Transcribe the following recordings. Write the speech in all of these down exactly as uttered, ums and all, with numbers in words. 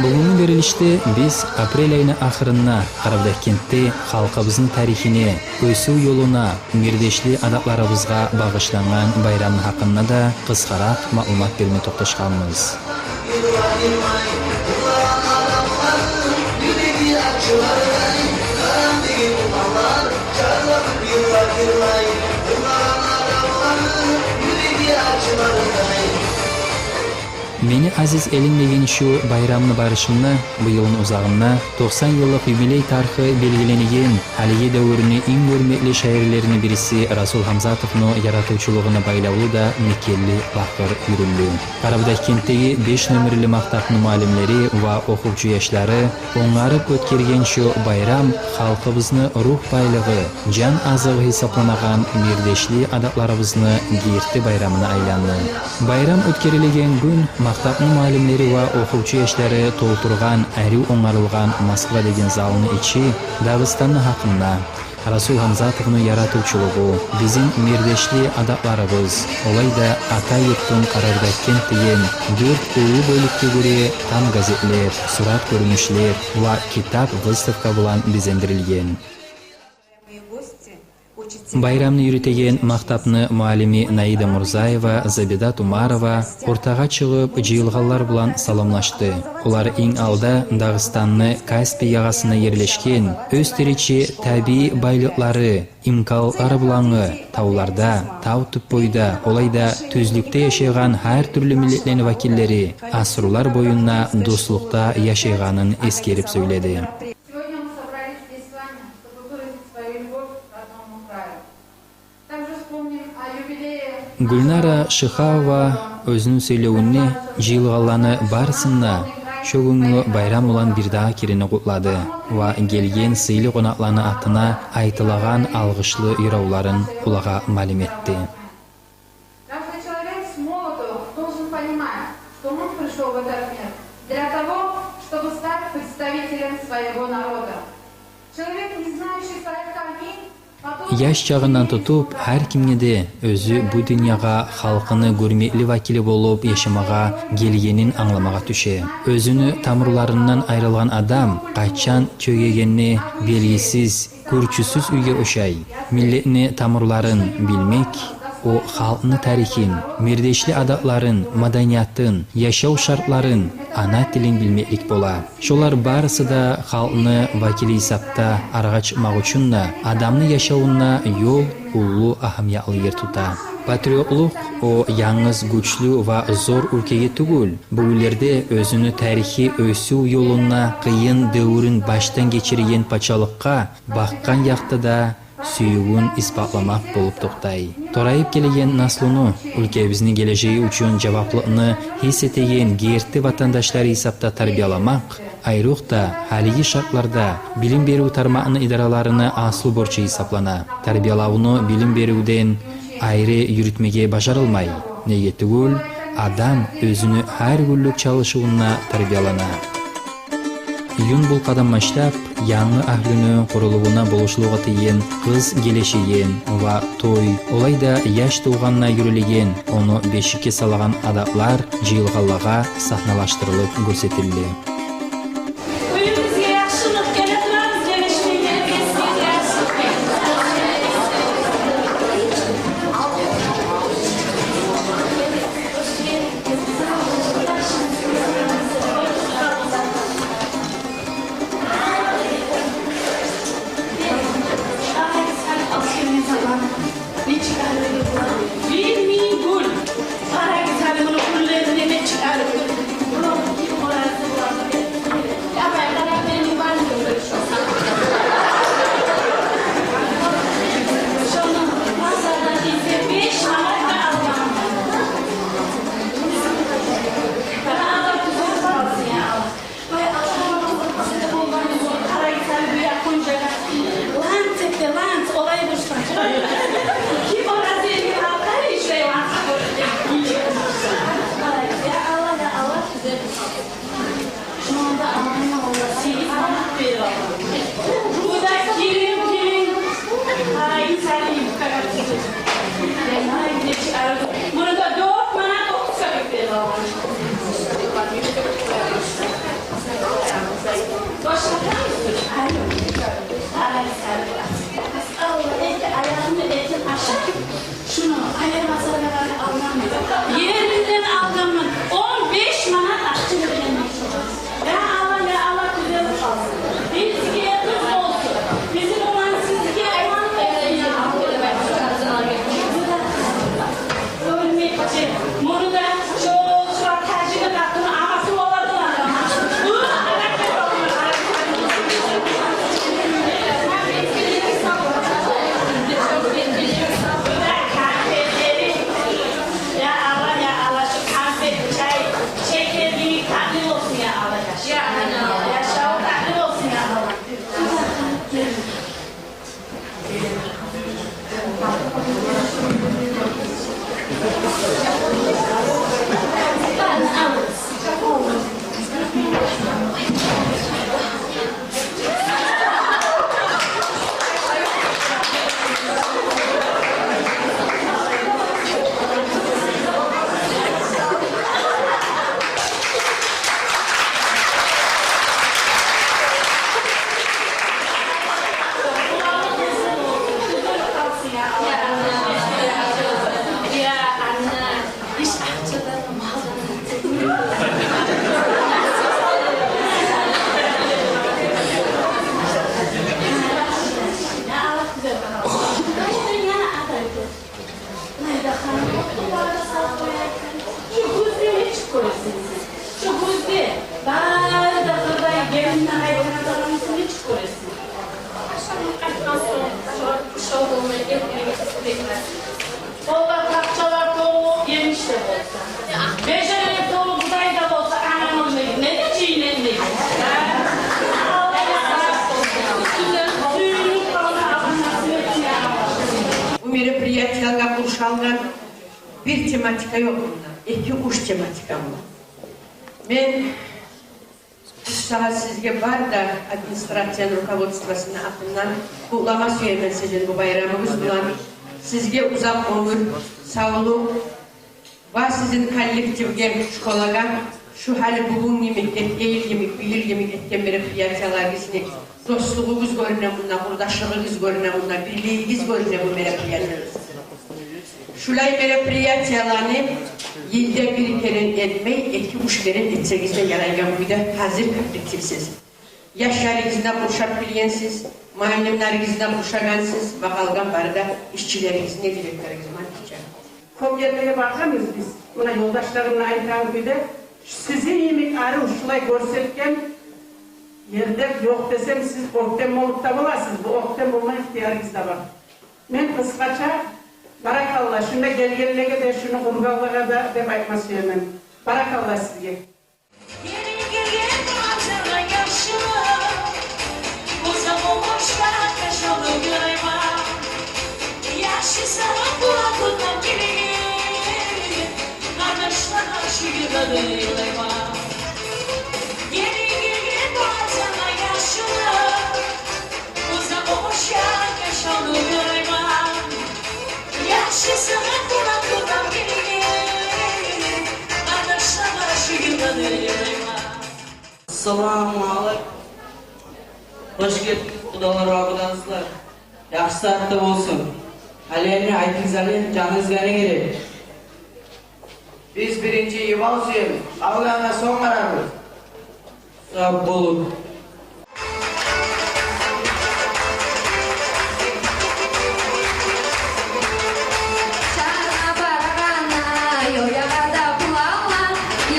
Бугюнгю берилишде биз апрель айны ахырында Къарабудагъгентде халкъыбызны тарихине, оьсюв ёлуна, мирдешли адатларыбызгъа багъышлангъан байрамны гьакъында да къысгъаракъ маълумат берме токъташгъанбыз. «Мени азиз элим» деген шу байрамны барышында бу йылны узагъында токъсан йыллыкъ юбилей тарихи белгиленеген, гьалиги девюрню инг гёрмекли шаирлерини бириси Расул Гьамзатовну яратывчулугъуна байлавлу да мекенли лакъыр юрюлдю. Къарабудагъгентдеги беш номерли мактапны муаллимлери ва охувчу яшлары онгарып оьтгерген шу байрам халкъыбызны ругь байлыгъы, жан азыгъы гьисапланагъан мирдешли адатларыбызны герти байрамына айланды. Байрам оьтгерилеген гюн мактапны муаллимлери ва охувчу яшлары толтургъан арив онгарылгъан Москва деген залны ичи Дагъыстанны гьакъында, Расул Гьамзатовну яратывчулугъу, бизин мирдешли адатларыбыз, олай да ата юртум Къарабудагъгент деген дёрт уллу бёлюкге гёре там газетлер, сурат гёрюнюшлер ва китап выставка булан безендирилген. Байрамны юрютеген мактапны муаллими Наида Мурзаева, Забидат Умарова ортагъа чыгъып, жыйылгъанлар булан саламлашды. Олар инг алда Дагъыстанны Каспий ягъасына ерлешген, оьзтиричи табии байлыкълары, имканлыкълары булангъы тавларда, тав тюп бойда, олай да тюзлюкде яшайгъан гьар тюрлю миллетлени вакиллери асрулар боюнда дослукъда яшайгъанын эсгерип сёйледи. Сегодня мы собрались здесь с вами, чтобы выразить свою любовь к родному краю. Также вспомним о юбилее Гюльнара Шихавова оьзюню сёйлевюнде жыйылгъанланы барысын да шо гюнгю байрам булан бирдагъы керен къутлады ва гелген сыйлы къонакъланы атына айтылагъан алгъышлы ёравларын олагъа малим этди. Каждый человек с молоду должен понимать, что он пришёл в этот мир для того, чтобы стать представителем своего народа. Человек, не знающий своих корней, потом... Яш чагъындан тутуп, гьар кимге де оьзю бу дюньягъа халкъыны гёрмекли вакили болуп яшамагъа гелгенин англамагъа тюше. Оьзюню тамурларындан айрылгъан адам къачан чёгегени белгисиз, гюрчюсюз уьйге ошай. Миллетни тамурларын билмек, о халкъны тарихин, мирдешли адатларын, маданиятын, яшав шартларын, ана тилин билмеклик бола. Шолар барысы да халкъны вакили гьисапда арагъа чыкъмакъ учун да адамны яшавунда ёл уллу агьамиятлы ер тута. Патриотлукъ о янгыз гючлю ва зор уьлкеге тюгюл, бу уьйлерде оьзюню тарихи оьсюв ёлунда къыйын девюрюн башдан гечирген пачалыкъгъа бакъгъан якъда да сюювюн исбатламакъ болуп токътай. Торайып гелеген наслуну, уьлкебизни гележеги учун жаваплыкъны гьис этеген герти ватандашлар гьисапда тарбияламакъ, айрокъда гьалиги шартларда билим берив тармакъны идараларыны аслу борчу гьисаплана. Тарбиялавну билим беривден айры юрютмеге бажарылмай. Неге тюгюл, адам оьзюню гьар гюнлюк чалышывунда тарбиялана. Юн булкъадан башлап, янгы агьлюню къурулувуна болушлукъ этеген къыз гелешеген ва той, олай да яш тувгъанда юрюлеген, ону бешикге салагъан адатлар жыйылгъанлагъа сагьналашдырылып гёрсетилди. Уьюбюзге яхшылыкъ геле турабыз, гелешмей гелебиз. Бир минг гюл. Къарагъыз гьали муну гюллерине нечик арив. Биров ким оразы булан. Абай, къарап берип бармы? Шону базардан эсе беш манатгъа алгъанман. Бара Аллагь тюзетип къойсун, я Аллагь. Вай, Аллагь, къарагъыз гьали бу якъ къонжагъа. Ланц эте, ланц, олай бурса. Ким оразы эте, Аллагь, ишлей ланц. Къарагъыз, я Аллагь, я Аллагь, тюзетип къойсун. Шунда алмайман, валлагь, сегиз манат берип алгъан. Бу да кирин, кирин. Къарагъыз гьали, къарагъыз. Муну да дёрт манат отуз копейк берип алгъан. Шо болмай, гелип, гелип, гелип. Олар бакъчалар толу емиш де болса, межелер толу будай да болса, ананы не, не де жыйын этмей. Бу мероприятиеге къуршалгъан бир тематика ёкъ мунда, эки-уьч тематика бар. Мен бу сагьат сизге бары да администрацияны руководствосуну атындан къутлама сюемен сизин бу байрамыгъыз булан. Сизге узакъ оьмюр, савлукъ ва сизин коллективге, школагъа шу гьали бугюн йимик, гетген йыл йимик, бу йыл йимик этген мероприятиелеригизни, дослугъугъуз гёрюне мунда, къурдашлыгъыгъыз гёрюне мунда, бирлигигиз гёрюне бу мероприятиелерде. Шулай мероприятиелени йылда бир керен этмей, эки-уьч керен этсегиз де ярайгъан кюйде гьазир коллективсиз. Яшларыгъызны да къуршап билгенсиз, муаллимлеригизни де къуршагъансыз, ва къалгъан бары да ишчилеригизни, директоругъузну, мактайгъан. Кёп ерлеге баргъанбыз биз. Муна, ёлдашларым да айтгъан кюйде, сизин йимик арив шулай гёрсетген ерде ёкъ десем, сиз оьктем болуп да боласыз. Бу оьктем болма ихтиярыгъыз да бар. Мен къысгъача, баракалла, шунда гелгенлеге де, шуну къургъанлагъа да деп айтма сюемен. Баракалла сизге. Гелин гелген базаргъа яшырып, узакъ къошгъан яшавну йылайма. Яхшы сагъа къулакъ тутгъан гелин, къардашлар, шу йырланы йылайма. Гелин гелген базаргъа яшырып, узакъ къошгъан яшавну йылайма. Яхшы сагъа къулакъ тутгъан гелин, къардашлар, шу йырланы йылайма. Ассаламу алейкум. Хош гелдигиз, къудалар ва къудагъызлар. Яхшы сагьатда болсун. Гьали энни айтыгъыз, гьали жаныгъызгъа не герек? Биз биринчи йыбав сюебиз, къалгъангъа сонг къарарбыз. Сав болугъуз. Чархына барагъанда, ёл ягъада пуланлар,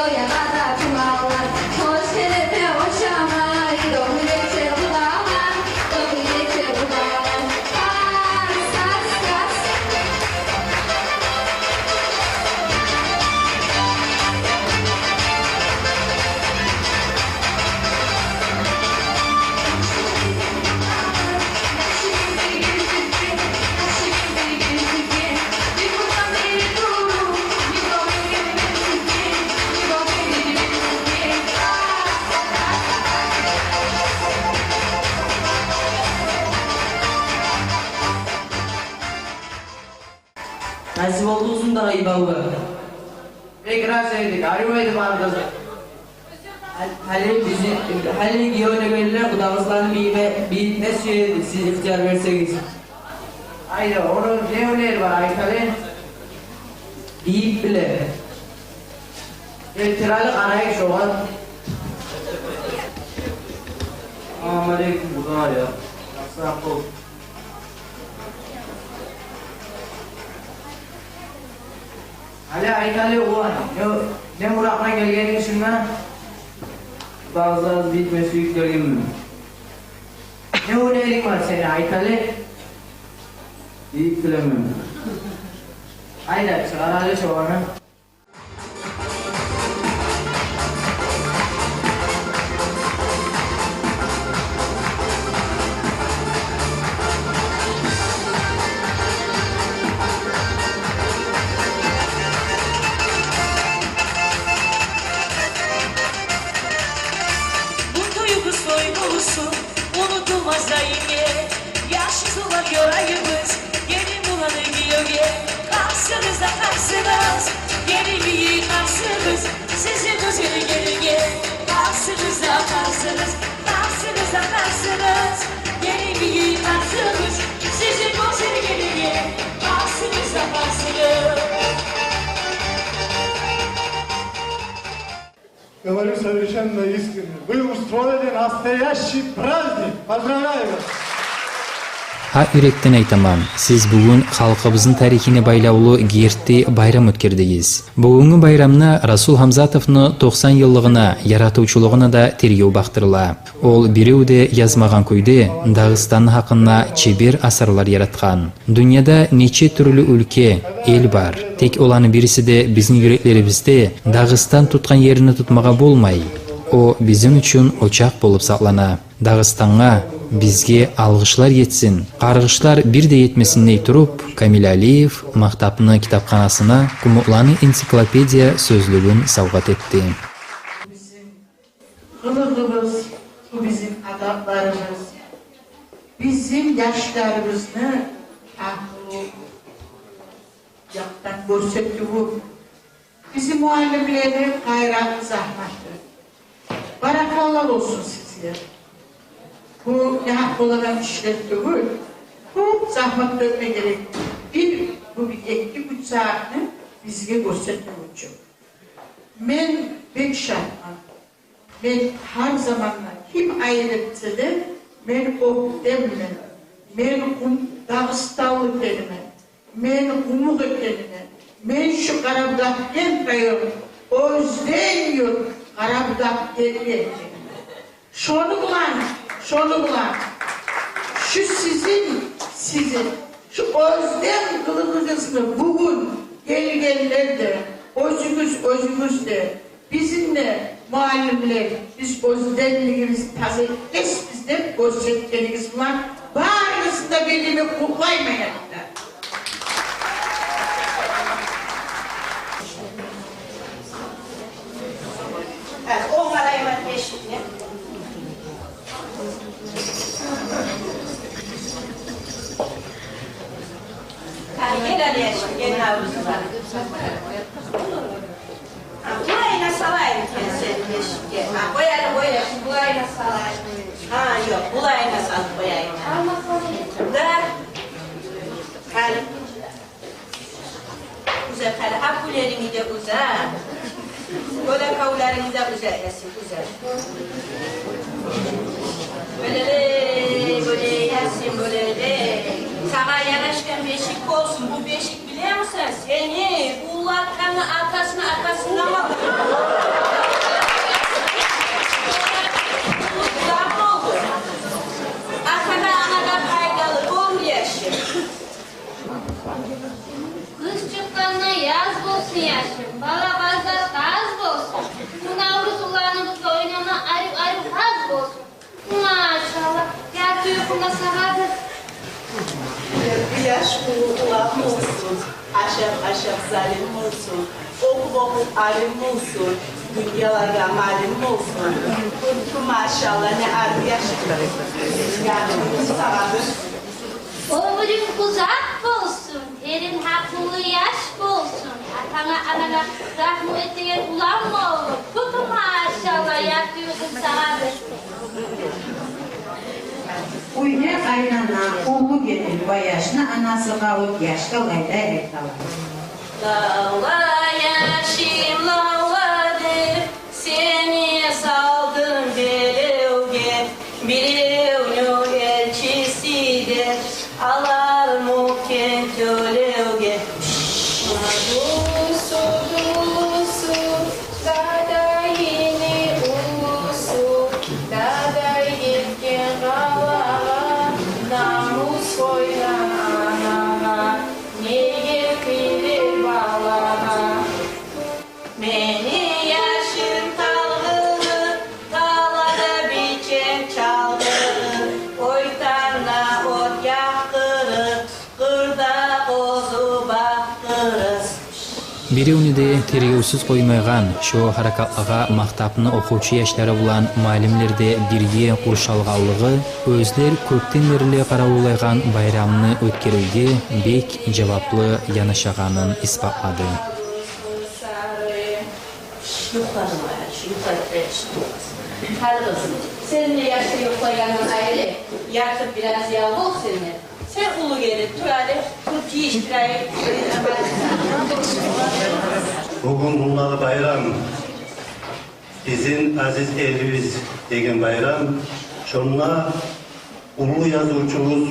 ёл ягъада пуланлар. Хош гелип ошамай, догъу гече пуланлар, догъу гече пуланлар. Къарс, къарс, къарс. Насип болду узун да йыбавлар. Бек рази эдик, арив эди бары да. Гьали, гьали бизин, гьали гелеген гелинлер къудагъызланы бийиме, бийитме сюе эди, сиз ихтияр берсегиз. Айда, ону не гьюнери бар, айтайыкъ. Бийип биле. Гел, тирали къарайыкъ шогъар. Салам алейкум, къудалар. Сав бол. Гьали айтайыкъ, улан, не, не муратгъа гелгенинг шунда? Базар битме сююп гелгенмен. Не гьюнеринг бар сени, айтайыкъ? Бийип билемен. Айда, чыгъар гьали шогъаны. Бу тойгъуз той болсун, унутулмас даимге. Яхшы йыллар ёрайбыз гелин Мураны гиевге. Къарсыгъыз да къарсыгъыз, гелин бийи къарсыгъыз сизин гёзел гелинге. Къарсыгъыз да къарсыгъыз, къарсыгъыз да къарсыгъыз, гелин бийи къарсыгъыз сизин гёзел гелинге. Къарсыгъыз да къарсыгъыз. Говорю совершенно искренне. Вы устроили настоящий праздник. Поздравляю вас! Гьакъ юрекден айтаман, сиз бугюн халкъыбызны тарихине байлавлу герти байрам оьтгердигиз. Бугюнгю байрамны Расул Гьамзатовну токъсан йыллыгъына, яратывчулугъуна да тергев бакъдырыла. Ол бирев де язмагъан кюйде Дагъыстанны гьакъында чебер асарлар яратгъан. Дюньяда нече тюрлю уьлке, эл бар. Тек оланы бириси де бизин юреклерибизде Дагъыстан тутгъан ерни тутмагъа болмай. О бизин учун очакъ болуп сакълана. Дагъыстангъа бизге алгъышлар етсин, къаргъышлар бир де етмесин дей туруп, Камил Алиев мактапны китапханасына «Къумукъланы энциклопедия» сёзлюгюн савгъат этди. Бизин къылыгъыбыз, бу бизин адатларыбыз, бизин яшларыбызны акъыллы якъдан гёрсетивю, бизин муаллимлени къайраты, загьматы. Баракалла болсун сизге. Бу нагьакъ болагъан ишлер тюгюл. Кёп загьмат тёкме герек. Бир, бу бир эки-уьч сагьатны бизге гёрсетмек учун. Мен бек шатман. Мен гьар заманда, ким айып этсе де, мен оьктеммен. Мен къум-, дагъыстанлы экениме, мен къумукъ экениме, мен шу Къарабудагъгент район, Оьзден юрт, Къарабудагъгент экениме. Шону булан, шону булан, шу сизин, сизин, шу Оьзден къылыгъыгъызны бугюн гелгенлер де, оьзюгюз, оьзюгюз де, бизин де муаллимлер, биз оьзденлигибизни таза этгенбиз деп гёрсетгенигиз булан барыгъызны да бир йимик къутлайман. Гьа, онгарайман эшикни. Гьа, гел, гьали эшикге, Навруз бар. Гьа, булайына салайым мен сени эшикге. Гьа, къой, гьали къой, булайына салайым. Гьа, ёкъ, булайына салып къояйым. Да. Гьали. Уьзе къара, гьа, гюллеринги де уьзе. Гёлекевлеринги де уьзе, Ясин, уьзе. Бёлелей, бёлелей, Ясин, бёлелей. Сагъа ярашгъан бешик болсун. Бу бешик, билемисен, сени уллатгъанны атасыны атасындан алгъан. Уллатгъан болду. Атагъа, анагъа пайдалы болур, яшым. Къыш чыкъгъанда яз болсун, яшым, балабазлар къаз болсун. Бу Навруз уланыбызгъа ойнама арив-арив къаз болсун. Машалла, ярты юхунда сагъады. Яш уллу улан болсун, ашап-ашап залим болсун, охуп-охуп алим болсун, дюньялагъа малим болсун. Машалла, не арив яш. Ярты юхунда сагъады. Оьмюрюнг узакъ болсун, эрин гьакъыллы яш болсун, атанга, ананга рагьму этеген улан болуп. Туту, машалла, ярты юхунг сагъады. Уьйде къайнана уллу гелин, баяшны анасы къавут, яшгъа лайлай айталар. Лавла, яшым, лавла деп, сени салдым белевге, биревню элчиси деп, алармукен тёлевге. Дусу, дусу, дадайны улусу, дадай гетген къалагъа, намус къойгъан анагъа, неге тилей балагъа? Мени яшым талгъылып, талада бичек чалгъырып, ойтанда от якъдырып, къырда къозу бакъдырып. Биревню де тергевсюз къоймайгъан, шо гьаракатлагъа мактапны охувчу яшлары булан муаллимлер де бирге къуршалгъанлыгъы, оьзлер кёпден берли къаравуллайгъан байрамны оьтгермеге бек жаваплы янашагъанын исбатлады. Юхладым, ай, юхладым. Гьали къызым, сен де яшда юхлайгъандан айры, ятып бираз ял бол сен де. Сен уллу гелип тур гьали, тур, тийиштир гьали. Бугюн уллу байрам, бизин азиз элибиз деген байрам. Шонда Уллу язывчубуз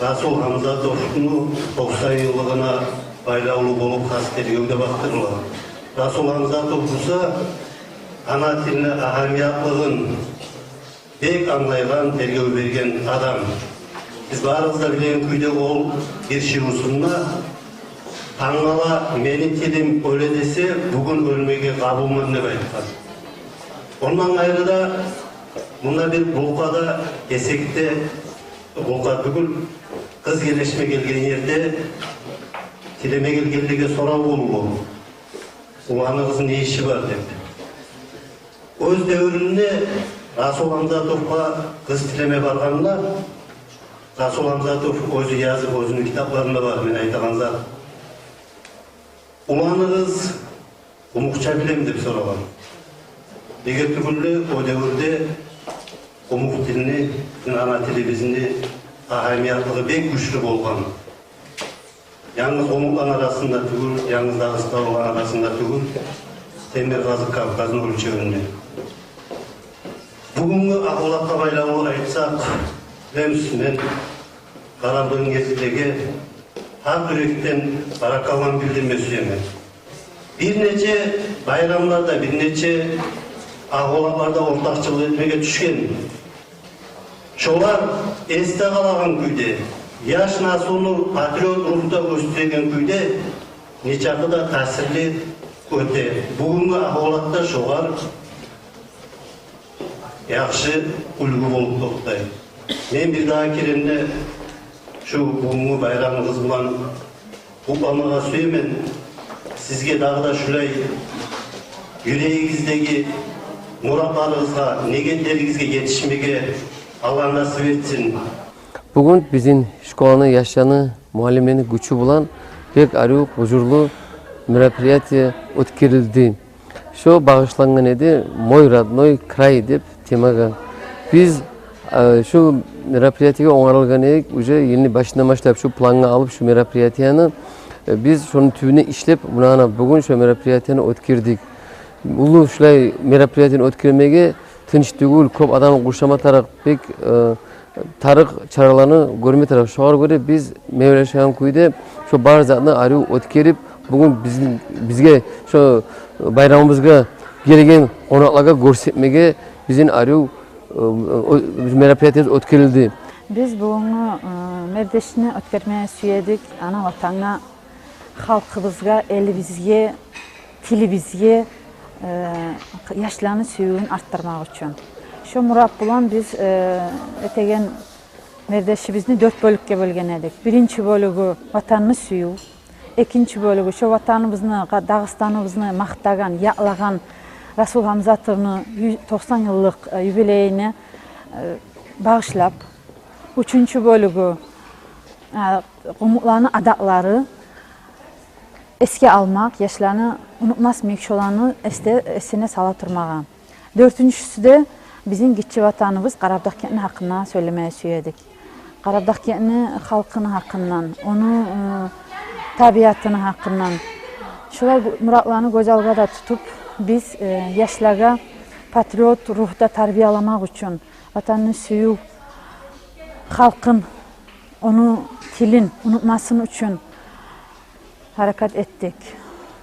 Расул Гьамзатовну токъсан йыллыгъына байлавлу болуп хас тергев де бакъдырыла. Расул Гьамзатов буса ана тилни агьамиятлыгъын бек англайгъан, тергев берген адам. Биз барыбыз да билеген кюйде, ол бир шиърусунда: «Тангала мени тилим оьле десе, бугюн оьлмеге къабулман», — деп айтгъан. Ондан къайры да, мунда бир булкъада, гесекде, булкъа тюгюл, къыз гелешме гелген ерде, тилеме гелгенлеге сорав болуп: «Уланыгъызны не иши бар?» — деп. Оьз девюрюнде Расул Гьамзатовгъа къыз тилеме баргъанда, Расул Гьамзатов оьзю язып, оьзюню китапларында бар, мен айтагъан зат: «Уланыгъыз къумукъча билеми?» — деп сорагъан. Неге тюгюл де, о девюрде къумукъ тилни, бизин ана тилибизни агьамиятлыгъы бек гючлю болгъан. Янгыз къумукъланы арасында тюгюл, янгыз дагъыстанлыланы арасында тюгюл, Темиркъазыкъ Кавказны оьлчевюнде. Бугюнгю агьвалатгъа байлавлу айтсакъ, билемисиз, мен къарабудагъгентеге гьакъ юрекден баракалламны билдирме сюемен. Бир нече байрамларда, бир нече агьвалатларда ортакъчылыкъ этмеге тюшген. Шолар эсде къалагъан кюйде, яш наслуну патриот ругьда оьсдюреген кюйде нечакъы да таъсирли оьте. Бугюнгю агьвалатда шолар яхшы уьлгю болуп токътай. Мен бир дагъы керен де шу бугюнгю байрамыгъыз булан къутламагъа сюемен. Сизге дагъы да шулай юрегигиздеги муратларыгъызгъа, негетлеригизге етишмеге Аллагь насип этсин. Бугюн бизин школаны яшланы, муаллимлени гючю булан бек арив, гьужурлу мероприятие оьтгерилди. Шо багъышлангъан эди «Мой родной край» деп темагъа. Биз, э, шу мероприятиеге онгарылгъан эдик, уже йылны башындан башлап шу плангъа алып шу мероприятиени, э, биз шону тюбюне ишлеп, муна, ана, бугюн шо мероприятиени оьтгердик. Уллу шулай мероприятиени оьтгермеге тынч тюгюл, кёп адамны къуршама тарыкъ, бек, э, тарыкъ чараланы гёрме тарыкъ. Шогъар гёре биз мени ойлашагъан кюйде шо бар затны арив оьтгерип, бугюн бизин, бизге, шо байрамыбызгъа гелген къонакълагъа гёрсетмеге бизин арив, э, о, мероприятиебиз оьтгерилди. Биз бугюнгю, э, мердешни оьтгермеге сюедик ана ватангъа, халкъыбызгъа, элибизге, тилибизге, э, яшланы сюювюн артдырмакъ учун. Шо мурат булан биз, э, этеген мердешибизни дёрт бёлюкге бёлген эдик. Биринчи бёлюгю ватанны сююв, экинчи бёлюгю шо ватаныбызны, Къа-, Дагъыстаныбызны макътагъан, якълагъан Расул Гьамзатовну ю-, токъсан йыллыкъ, э, юбилейине, э, багъышлап, уьчюнчю бёлюгю, э, къумукъланы адатлары, эсге алмакъ, яшланы унутмас йимик шоланы эсде, эсине сала турмагъа. Дёртюнчюсю де бизин гиччи ватаныбыз Къарабудагъгентни гьакъында сёйлемеге сюедик. Къарабудагъгентни халкъыны гьакъындан, ону, э, табиатыны гьакъындан. Шолай гю-, муратланы гёз алгъа да тутуп, биз, э, яшлагъа патриот ругьда тарбияламакъ учун, ватанны сююв, халкъын, ону тилин унутмасын учун гьаракат этдик.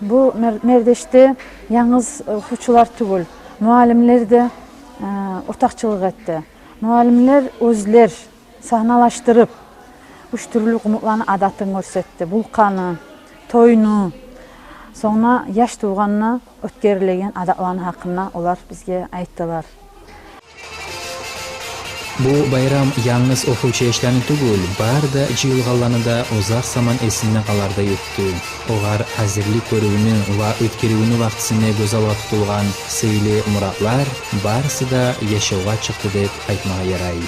Бу мер-, мердешде янгыз, э, охувчулар тюгюл, муаллимлер де, э, ортакъчылыкъ этди. Муаллимлер оьзлер сагьналашдырып, уьч тюрлю къумукъланы адатын гёрсетди. Булкъаны, тойну, сонг яш тувгъанда оьтгерилеген адатланы гьакъында олар бизге айтдылар. Бу байрам янгыз охувчу яшланы тюгюл, бары да жыйылгъанланы да узакъ заман эсинде къалардай оьтдю. Огъар гьазирлик гёрювню ва оьтгеривню вакътисинде гёз алгъа тутулгъан сыйлы муратлар барысы да яшавгъа чыкъды деп айтмагъа ярай.